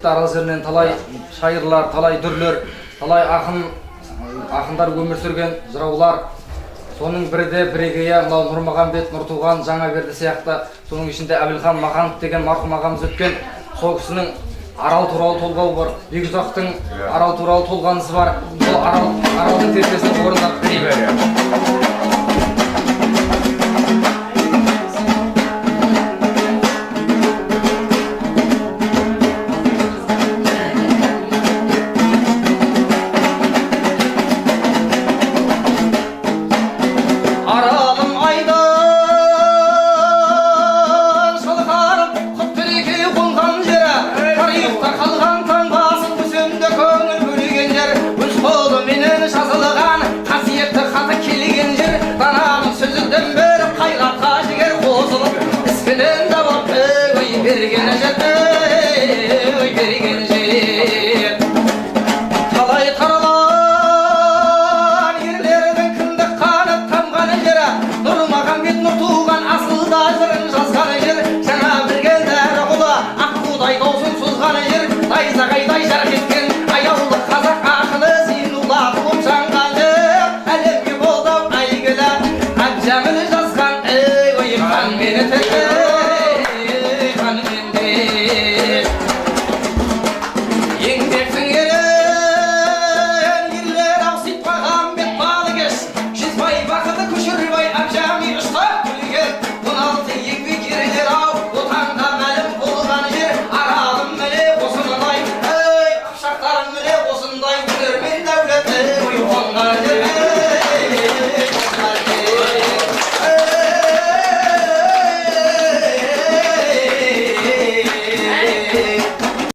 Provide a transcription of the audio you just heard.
Арал жерінен талай шайырлар, талай дүрлер, талай ақын, ақындар өмір сүрген, жыраулар. Соның бірі де бірегейі мынау Нұрмағамбет, Нұртуған, Жаңаберді сияқты, соның ішінде Әбілхан Маханов деген марқұм ағамыз өткен, сол кісінің Арал туралы толғауы бар, Бекұзақтың Арал туралы толғанысы бар. Сол Арал, Аралдың терпесін орындап берейік.